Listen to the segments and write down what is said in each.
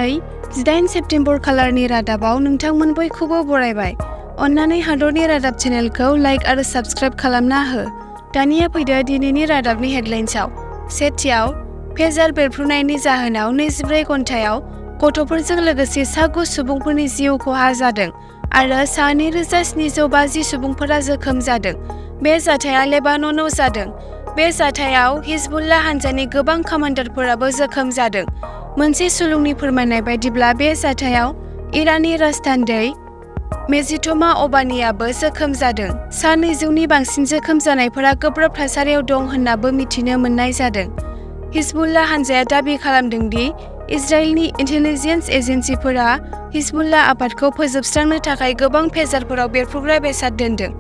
दिनै 18 सेप्तेम्बर खालारनि रादाबाव नोंथांमोन बयखौबो बरायबाय। अन्नानै हादरनि रादाब चेनेलखौ लाइक आरो साबस्क्राइब खालामना हो। दानिया फैदो दिनैनि रादाबनि हेडलाइन्सआव। सेथियाव, फेजार बेरफ्रुनायनि जाहोनाव 24 घन्टायाव गथ'फोरजों लोगोसे सा 9 सुबुंफोरनि जिउ खहा जादों आरो सा 2750 सुबुंफोरा जोखोम जादों। बे जाथाया लेबाननाव जादों। बे जाथायाव हिजबुल्लाह हानजानि गोबां कामान्डारफोराबो जोखोम जादों। मोनसे सुलुंनि फोरमायनाय बायदिब्ला बे जाथायाव इराननि राजथान्दै मेजिथमा अबानियाबो जोखोम जादों। सा 200नि बांसिन जोखोम जानायफोरा गोब्राब थासारियाव दं होन्नाबो मिथिनो मोननाय जादों। हिजबुल्लाह हानजाया दाबि खालामदों दि इजराइलनि इन्टेलिजेन्स एजेन्सिफोरा हिजबुल्लाह आफादखौ फोजोबस्रांनो थाखाय गोबां फेजारफोराव बेरफ्रुग्रा बेसाद दोनदों।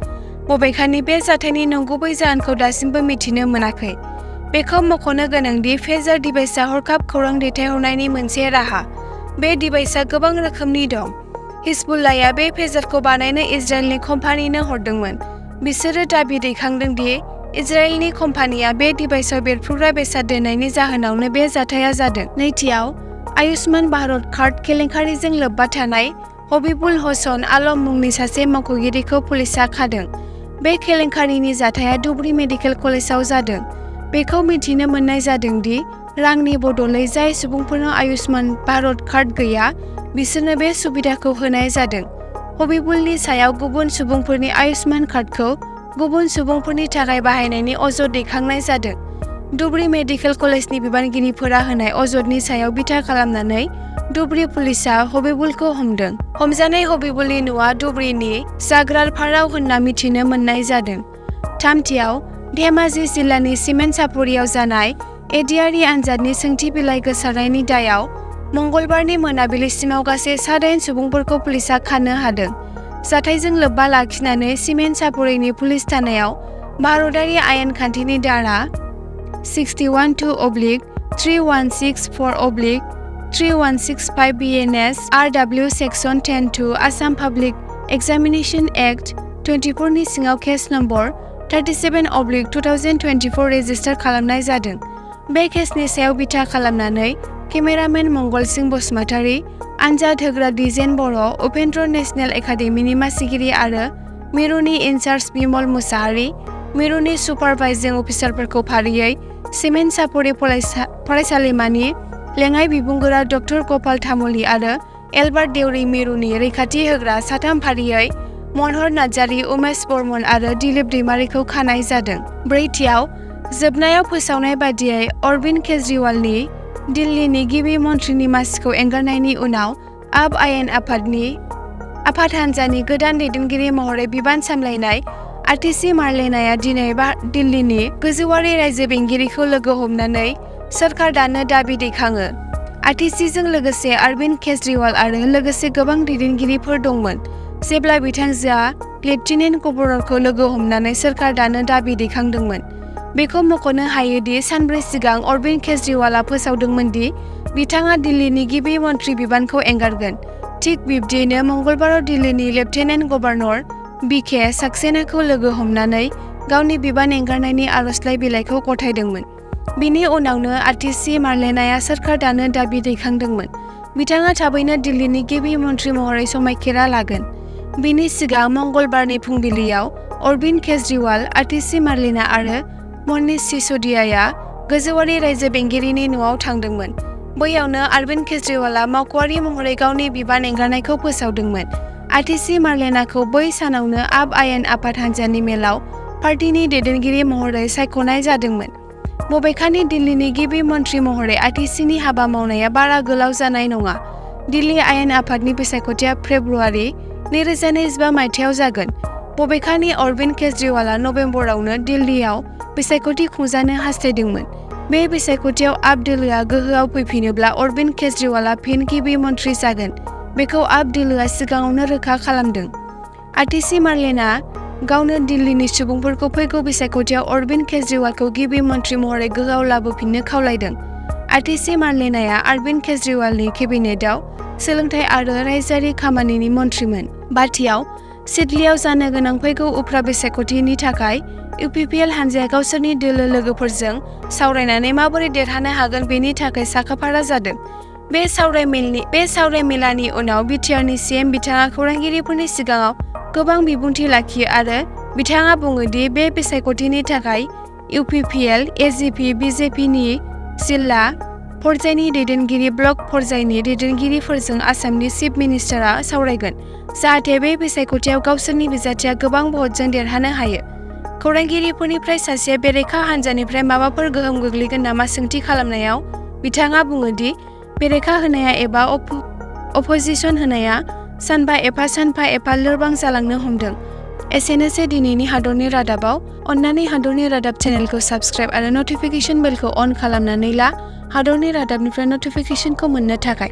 बबेखानि बे जाथायनि नंगुबै जाहोनखौ दासिमबो मिथिनो मोनाखै। बेखौ मख'नो गोनांदि फेजार डिभाइसआ हरखाब खौरां दैथायहरनायनि मोनसे राहा। बे डिभाइसआ गोबां रोखोमनि दं। हिजबुल्लाहया बे फेजारखौ बानायनो इजराइलनि कम्पानिनो हरदोंमोन। बिसोरो दाबि दैखांदों दि इजराइलनि कम्पानिया बे डिभाइसआव बेरफ्रुग्रा बेसाद दोननायनि जाहोनावनो बे जाथाया जादों। नैथियाव, आयुष्मान भारत कार्ड केलेंकारिजों लोब्बा थानाय हबिबुल हसन आलम मुंनि सासे मावख'गिरिखौ पुलिसआ खादों। बे केलेंकारिनि जाथाया धुबरी मेडिकेल कलेजाव जादों। बेखौ मिथिनो मोननाय जादों दि रांनि बदलै जाय सुबुंफोरनाव आयुष्मान भारत कार्ड गैया बिसोरनो बे सुबिदाखौ होनाय जादों। हबिबुलनि सायाव गुबुन सुबुंफोरनि आयुष्मान कार्डखौ गुबुन सुबुंफोरनि थाखाय बाहायनायनि अजद दैखांनाय जादों। धुबरी मेडिकेल कलेजनि बिबानगिरिफोरा होनाय अजदनि सायाव बिथा खालामनानै धुबरी पुलिसआ हबिबुलखौ हमदों। हमजानाय हबिबुलनि न'आ धुबरीनि जाग्रालपाराव होनना मिथिनो मोननाय जादों। थामथियाव, धेमाजि जिल्लानि सिमेन्ट सापरियाव जानाय एडिआरइ आनजादनि सोंथि बिलाइ गोसारनायनि दायाव मंगलबारनि मोनाबिलिसिमाव गासै 8 सुबुंफोरखौ पुलिसआ खानो हादों। जाथायजों लोब्बा लाखिनानै सिमेन्ट सापरिनि पुलिस थानायाव भारतारि आयेन खान्थिनि धारा 6112/3164/3165 BNS RW section 10(2) Assam public examination act 24 नि सिङाव केस नम्बर 37/2024 रेजिस्टार खालामनाय जादों। बे केसनि सायाव बिथा खालामनानै केमेरामेन मंगलसिं बसुमतारी, आनजाद होग्रा दिजेन बर', उपेन्द्र नेशनेल एकाडेमिनि मासिगिरि आरो मिरुनि इनचार्ज बिमल मुसाहारि, मिरुनि सुपारभाइजिं अफिसारफोरखौ फारियै सिमेन्ट सापरि फरायसालिमानि लेङाइ बिबुंगोरा डक्टर गपाल तामुली आरो एलबार्ट देउरि, मिरुनि रैखाथि होग्रा साथाम फारियै मनहर नार्जारी, उमेश बर्मन आरो दिलीप दैमारिखौ खानाय जादों। ब्रैथियाव, जोबनायाव फोसावनाय बादियै अरबिन्द केजरीवालनि दिल्लीनि गिबि मन्थ्रिनि मासिखौ एंगारनायनि उनाव आप आयेन आफाद हान्जानि गोदान दैदेनगिरि महरै बिबान सामलायनाय आतिशि मार्लेनाया दिनै दिल्लीनि गोजौआरि रायजो बेंगिरिखौ लोगो हमनानै सोरखार दानो दाबि दैखाङो। आतिशिजों लोगोसे अरबिन्द केजरीवाल आरो लोगोसे गोबां दैदेनगिरिफोर दंमोन। जेब्ला बिथांजोआ लेफ्टिनेन्ट गभर्नरखौ लोगो हमनानै सोरखार दानो दाबि दैखांदोंमोन। बेखौ मख'नो हायोदि सानब्रै सिगां अरबिन्द केजरीवालआ फोसावदोंमोन दि बिथाङा दिल्लीनि गिबि मन्थ्रि बिबानखौ एंगारगोन। थिग बिब्दियैनो मंगलबाराव दिल्लीनि लेफ्टिनेन्ट गभर्नर बिके सक्सेनाखौ लोगो हमनानै गावनि बिबान एंगारनायनि आर'जलाइ बिलाइखौ गथायदोंमोन। बिनि उनावनो आतिशि मार्लेनाया सोरखार दानो दाबि दैखांदोंमोन। बिथाङा थाबैनो दिल्लीनि गिबि मन्थ्रि महरै समायखिरा लागोन। बिनि सिगां मंगलबारनि फुंबिलियाव अरबिन्द केजरीवाल, आतिशि मार्लेना आरो मनीष सिसोदियाया गोजौआरि रायजो बेंगिरिनि न'आव थांदोंमोन। बैयावनो अरबिन्द केजरीवालआ मावख'आरि महरै गावनि बिबान एंगारनायखौ फोसावदोंमोन। आतिशि मार्लेनाखौ बै सानावनो आप आयेन आफाद हान्जानि मेलाव पार्टीनि दैदेनगिरि महरै सायख'नाय जादोंमोन। बबेखानि दिल्लीनि गिबि मन्थ्रि महरै आतिशिनि हाबा मावनाया बारा गोलाव जानाय नङा। दिल्ली आयेन आफादनि बिसायख'थिया फेब्रुआरि 2025 मायथाइयाव जागोन। बबेखानि अरबिन्द केजरीवालआ नबेम्बरावनो दिल्लीयाव बिसायख'थि खुंजानो हास्थायदोंमोन। बे बिसायख'थियाव आप दोलोआ गोहोआव फैफिनोब्ला अरबिन्द केजरीवालआ फिन गिबि मन्थ्रि जागोन। बेखौ आप दोलोआ सिगाङावनो रोखा खालामदों। आतिशि मार्लेना गावनो दिल्लीनि सुबुंफोरखौ फैगौ बिसायख'थियाव अरबिन्द केजरीवालखौ गिबि मन्थ्रि महरै गोहोआव लाबोफिननो खावलायदों। आतिशि मार्लेनाया अरबिन्द केजरीवालनि केबिनेटआव सोलोंथाय आरो रायजोआरि खामानिनि मन्थ्रिमोन। बाथियाव, सिडलीआव जानो गोनां फैगौ उफ्रा बिसायख'थिनि थाखाय इउपिपिएल हानजाया गावसोरनि दोलो लोगोफोरजों सावरायनानै माबोरै देरहानो हागोन बेनि थाखाय साखाफारा जादों। बे सावरायमेलानि उनाव बिटिआरनि सीएम बिथाङा खौरांगिरिफोरनि सिगाङाव गोबां बिबुंथि लाखियो आरो बिथाङा बुङो दि बे बिसायख'थिनि थाखाय इउपिपिएल, एजिपि, बिजेपिनि जिल्ला पर्यायनि दैदेनगिरि, ब्लक पर्यायनि दैदेनगिरिफोरजों आसामनि चिफ मिनिस्टारआ सावरायगोन, जाहाथे बे बिसायख'थियाव गावसोरनि बिजाथिया गोबां भटजों देरहानो हायो। खौरांगिरिफोरनिफ्राय सासेया बेरेखा हान्जानिफ्राय माबाफोर गोहोम गोग्लैगोन नामा सोंथि खालामनायाव बिथाङा बुङो दि बेरेखा होनाया एबा अपोजिसन होनाया सानफा एफा लोरबां जालांनो हमदों। एसेनोसै दिनैनि हादरनि रादाबाव। अन्नानै हादरनि रादाब चेनेलखौ साबस्क्राइब आरो नटिफिकेशन बेलखौ अन खालामनानै ला हादरनि रादाबनिफ्राय नटिफिकेशनखौ मोननो थाखाय।